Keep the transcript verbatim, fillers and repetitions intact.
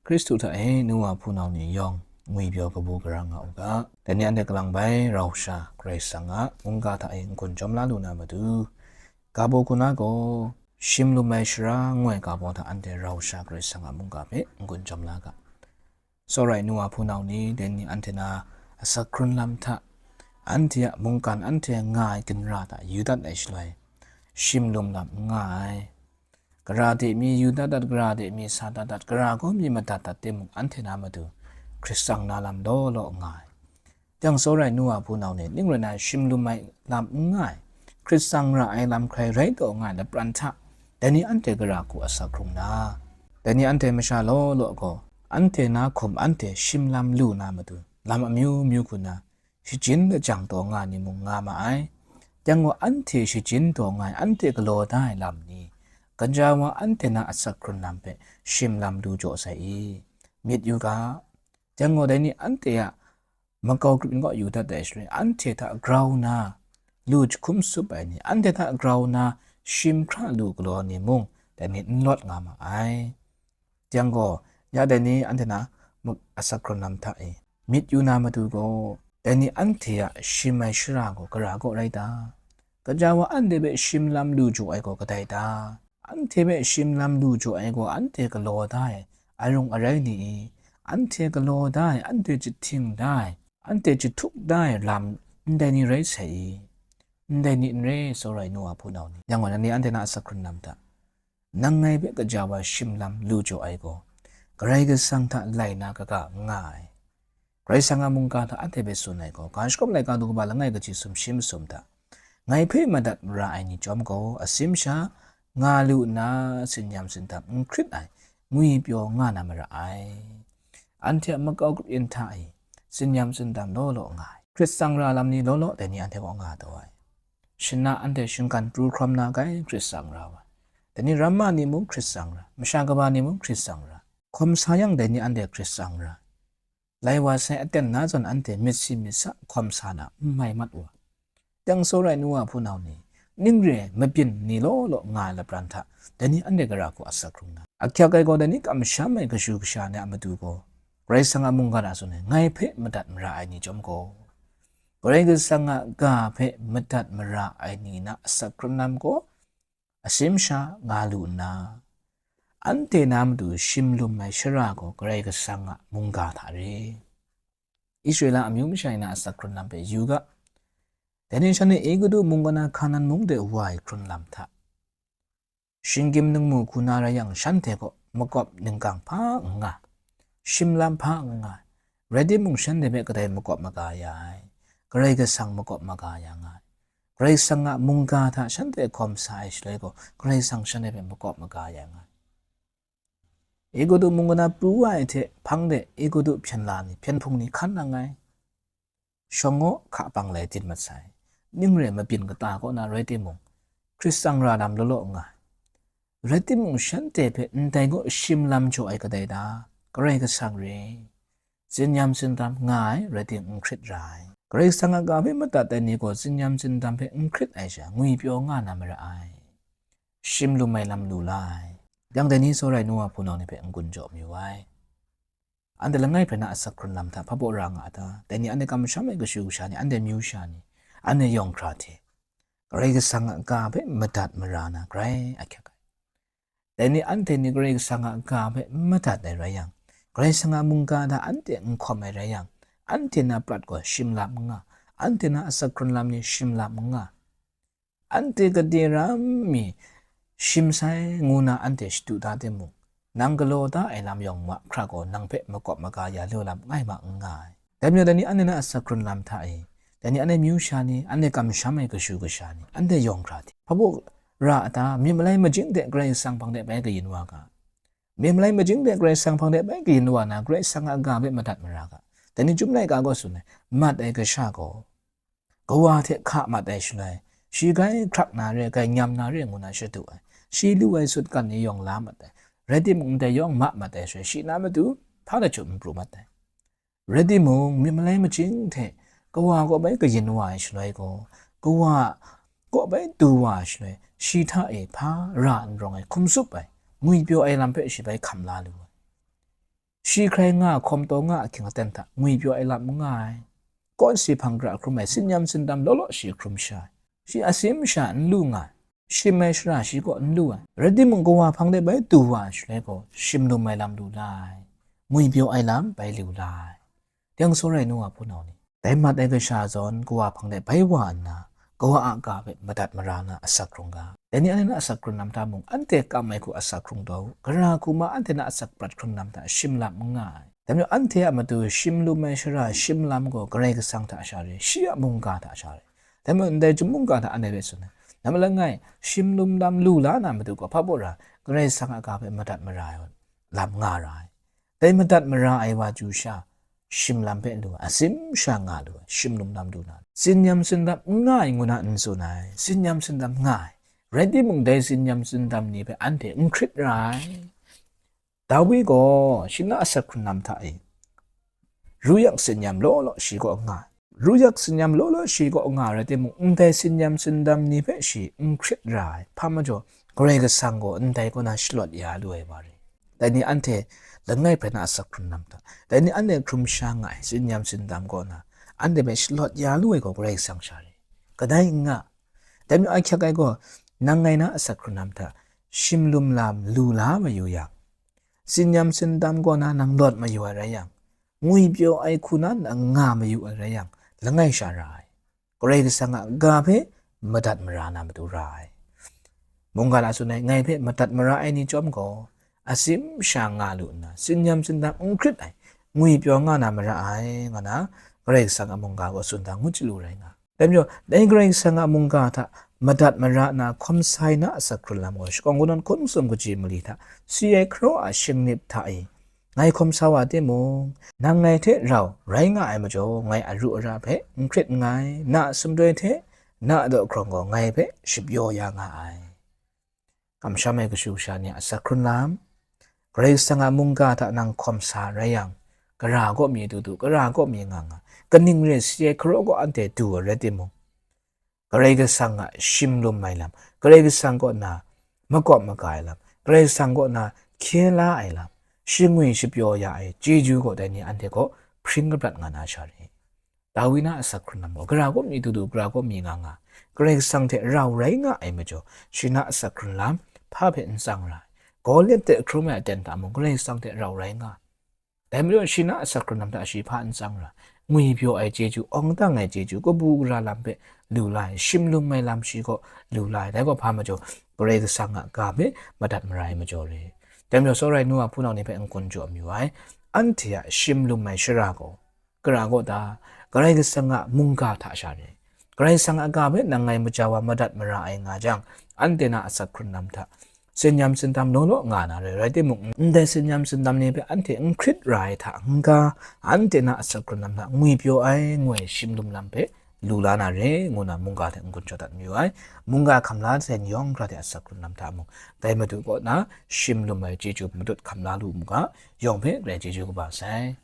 Hkristu hta e nu wa hpunau ni yawng ngwipyaw kabu gara nga u ga. Dai ni anhte kalang bai rau sha Karai Kasang a mungga hta e n-gun chyawm la lu na matu, ga baw hku na gaw, shim lum ai sara ngoi ga baw hta anhte rau sha Karai Kasang a mungga hpe n-gun chyawm la ga. Tsawra ai nu wa hpunau ni, dai ni anhte na asak hkrun lam hta, anhte a mungkan anhte nga ai ginra hta yu dat ai shaloi, shim lum lam n nga ai. Gara de mi yu dat dat, gara de mi sa dat dat, gara gaw mi madat dat timung, anhte na matu hkrit tsang na lam law law nga ai. Jang tsawra ai nu wa hpunau ni, ning rai na shim lum ai lam n nga ai, hkrit tsang ra ai lam hkrai rai taw nga ai lapran hta, dai ni anhte gara hku asak hkrung na, dai ni anhte masha law law gaw, anhte na hkum anhte shim lam lu na matu, lam amyu myu hku na, shajin lajang taw nga ni mung nga ma ai. Jang gaw, anhte shajin taw nga ai, anhte galaw da ai lam ni, gaja wa anhte na asak hkrun lam hpe shim lam lu jaw sai i? Myit yu ga. Jang gaw, dai ni anhte a makau grup yin kaw yu dat ai shaloi, anhte hta grau na lu jahkum sup ai ni, anhte hta grau na shim hkra lu galaw ni mung, dai ni n lawt nga ma ai. Jang gaw, ya dai ni anhte na mak-, asak hkrun lam hta e myit yu na matu gaw, dai ni anhte a shim ai shara gaw gara kaw rai ta? Gaja wa anhte hpe shim lam lu jaw ai gaw kadai ta? Anhte hpe shim lam lu jaw ai gaw anhte galaw da ai, arung arai ni i? Anhte galaw da ai, anhte jahting da ai, anhte jahtuk da ai lam ndai ni rai sai i? Ndai ni n re, tsawra ai nu wa hpunau ni. Yang gaw, nang ni anhte na asak hkrun lam hta, nang ngai hpe gaja wa shim lam lu jaw ai gaw, Karai Kasang hta lai na kaga n nga ai. Karai Kasang a mungga hta anhte hpe tsun ai gaw, Ga Shagawp laika daw kaba langai kaji sumshi masum hta, ngai hpe madat mara ai ni chyawm gaw, asim sha nga lu nna, tsin-yam tsindam n hkrit ai, ngwipyaw nga na mara ai. Anhte a makau grup yin hta e tsin-yam tsindam law law nga ai. Hkrit tsang ra lam ni law law dai ni anhte kaw nga taw ai. Shana anhte shinggan pru hkrawm na kai hkrit tsang ra wa. Dai ni ramma ni mung hkrit tsang ra, masha kaba ni mung hkrit tsang ra. Hkawm sa yang dai ni anhte hkrit tsang ra. Lai wa sai aten na zawn anhte myit si myit sa hkawm sa na n mai mat wa. Yang tsawra ai nu wa hpunau ni, ning re ai mabyin ni law law nga ai lapran hta, dai ni anhte gara hku asak hkrung na, ahkyak ai gaw dai ni kamsham ai kashu kasha ni a matu gaw, Karai Kasang a mungga hta tsun ai, ngai hpe madat mara ai ni chyawm gaw, Karai Kasang a ga hpe madat mara ai ni na asak hkrun lam gaw, asim sha nga lu nna, anhte na matu shim lum ai shara gaw Karai Kasang a mungga hta re. Israela amyu masha ni na asak hkrun lam hpe yu ga. Dai ni shanhte Egutu mung kaw na Hkanan mung de wa ai hkrun lam hta, shinggyim ningmu hku na rai yang, shanhte kaw makawp ningkang hpa n nga, shim lam hpa n nga, rai timung, shanhte hpe kadai makawp maga ya ai, Karai Kasang makawp maga ya nga ai. Karai Kasang a mungga hta shanhte hkawm sa ai shaloi gaw, Karai Kasang shanhte hpe makawp maga ya nga ai. Egutu mung kaw na pru wa ai hte hpang de Egutu hpyen la ni, hpyen hpung ni hkan nang ai. Shawng gaw hka pang lai dit mat sai. Ning re ai mabyin kata kaw na rai timung, hkrit tsang ra lam law law nga ai. Rai timung, shanhte hpe ndai gaw shim lam jaw ai kadai ta? Karai Kasang re. Tsin-yam tsindam nga ai, rai timung, n hkrit ra ai. Karai Kasang a ga hpe madat ai ni gaw tsin-yam tsindam hpe n hkrit ai sha, ngwipyaw nga na mara ai. Shim lum ai lam lu la ai. Yang dai ni tsawra ai nu wa hpunau ni hpe n-gun jaw mayu ai. Anhte langai hpe na asak hkrun lam hta hpa baw ra nga a ta? Dai ni anhte kamsham ai kashu kasha ni, anhte amyu sha ni, anhte yawng hkra hte, Karai Kasang a ga hpe madat mara na grai ahkyak ai. Dai ni anhte ni Karai Kasang a ga hpe n madat ai rai yang, Karai Kasang a mungga hta anhte n hkawm ai rai yang, anhte na prat gaw shim lam n nga, anhte na asak hkrun lam ni shim lam n nga. Anhte gade ram mi shim sai ngu na anhte shadu da timung, nang galaw da ai lam yawng mahkra gaw nang hpe makawp maga ya lu lam ngai ma n nga ai. Dai majaw, dai ni anhte na asak hkrun lam hta e, dai ni anhte amyu sha ni, anhte kamsham ai kashu kasha ni, anhte yawng hkra hte, hpa baw ra a ta? Myit malai majing de Karai Kasang hpang de bai kayin wa ga. Myit malai majing de Karai Kasang hpang de bai kayin wa na, Karai Kasang a ga hpe madat mara ga. Dai ni Chyum laika gaw tsun ai, mat ai kasha gaw, kawa hte hka mat ai shaloi, shi grai hkrak na re, grai nyam na re ngu na shadu ai. Shi lu ai sutgan ni yawng la mat ai. Rai timung, ndai yawng ma mat ai shaloi, shi na matu hpa dachyum n pru mat ai. Rai timung, myit malai majing hte kawa kaw bai kayin wa ai shaloi gaw, kawa kaw bai du wa ai shaloi, shi hta e hpa ra n rawng ai, hkum tsup ai, ngwipyaw ai lam hpe shi bai hkam la lu ai. Shi hkrai nga, hkawm taw nga ahkying aten hta ngwipyaw ai lam n nga ai. Kawn si hpang gara hkrum ai, tsin yam tsindam law law shi hkrum sha ai. Shi asim sha n lu nga ai. Shim ai shara shi kaw n lu ai. Rai timung, kawa hpang de bai du wa ai shaloi gaw, shim lum ai lam lu la ai. Ngwipyaw ai lam bai lu la ai. Dang sawrai nu wa hpunau ni, dai mat ai kasha zawn kawa hpang de bai wa nna, kawa a ga hpe madat mara na asak hkrung ga. Dai ni anhte na asak hkrung lam hta mung, anhte kam ai hku asak hkrung taw u, gara hku ma anhte na asak prat hkrung lam hta shim lam n nga ai. Dai majaw, anhte a matu shim lum ai shara shim lam gaw Karai Kasang hta sha re, shi a mungga hta sha re. Dai majaw, ndai chyum mungga hta anhte hpe tsun ai. Dai majaw, langai, shim lum lam lu la na matu gaw, hpa baw ra, Karai Kasang a ga hpe madat mara ai lam nga ra ai. Dai madat mara ai wa chyu sha, shim lam hpe lu ai, asim sha nga lu ai, shim lum lam lu na, tsin yam tsindam n nga ai ngu na n tsun ai, tsin yam tsindam nga ai. Rai timung, dai tsin yam tsindam ni hpe anhte n hkrit ra ai. Dawi gaw shi na asak hkrun lam hta e, ru yak tsin yam law law shi kaw nga ai. Ru yak tsin yam law law shi kaw nga ai rai timung, ndai tsin yam tsindam ni hpe shi n hkrit ra ai. Hpa majaw, Karai Kasang gaw ndai kaw na shalawt ya lu ai wa re. Dai ni anhte langai hpe na asak hkrun lam hta, dai ni anhte hkrum sha nga ai tsin yam tsindam kaw na, anhte hpe shalawt ya lu ai gaw Karai Kasang sha re. Kadai n nga. Dai majaw, ahkyak ai gaw, nang ngai na asak hkrun lam hta shim lum lam lu la mayu yang, tsin yam tsindam kaw na nang lawt mayu ai rai yang, ngwipyaw ai hku na nang nga mayu ai rai yang, langai sha ra ai. Karai Kasang a ga hpe madat mara na matu ra ai. Mungga hta tsun ai, ngai hpe madat mara ai ni chyawm gaw, asim sha nga lu nna, tsin yam tsindam n hkrit ai, ngwipyaw nga na mara ai, nga na, Karai Kasang a mungga gaw tsun da ngut chyalu rai nga. Dai majaw, dai Karai Kasang a mungga hta madat mara na hkawm sa ai na asak hkrun lam gaw, shakawn kungdawn hkun masum kaji mali hta, si ai hkaraw a shingnip hta e, ngai hkawm sa wa timung, nang ngai hte rau rai nga ai majaw, ngai aru ara hpe n hkrit nngai, na a sumdoi hte na a daw hkrawng gaw ngai hpe shapyaw ya nga ai. Kamsham ai kashu kasha ni a asak hkrun lam, Karai Kasang a mungga hta nang hkawm sa rai yang, gara kaw mi du du, gara kaw mi nga nga, kaning re si ai hkaraw gaw anhte du ai rai timung, Karai Kasang a shim lum ai lam, Karai Kasang kaw na makawp maga ai lam, Karai Kasang kaw na hkye la ai lam, shingwi shapyaw ya ai chyeju gaw dai ni anhte kaw hpring kaprat nga na sha re. Dawi na asak hkrun lam gaw, gara kaw mi du du, gara kaw mi nga nga, Karai Kasang hte rau rai nga ai majaw, shi na asak hkrun lam hpa hpe n tsang ra ai. Gawlep de hkrum ai aten hta mung, Karai Kasang hte rau rai nga. Dai majaw, shi na asak hkrun lam hta shi hpa n tsang ra, ngwipyaw ai chyeju, awng dang ai chyeju, kabu gara lam hpe lu la ai, shim lum ai lam shi kaw lu la ai. Dai gaw hpa majaw, Karai Kasang a ga hpe madat mara ai majaw re. Dai majaw, sawrai nu a hpunau ni hpe n-gun jaw mayu ai, anhte a shim lum ai shara gaw, gara kaw ta, Karai Kasang a mungga hta sha re. Karai Kasang a ga hpe nang ngai maja wa madat mara ai nga jang, anhte na asak hkrun lam hta tsin yam tsindam law law nga na re, rai timung, ndai tsin yam tsindam ni hpe anhte n hkrit ra ai hta n-ga, anhte na asak hkrun lam hta ngwipyaw ai ngu ai shim lum lam hpe lu la na re, ngu na mungga hte n-gun jaw dat mayu ai. Mungga hkam la ai yawng hkra hte asak hkrun lam hta mung, dai Madu kaw na shim lum ai chyeju matut hkam la lu mu ga, yawng hpe grai chyeju kaba sai.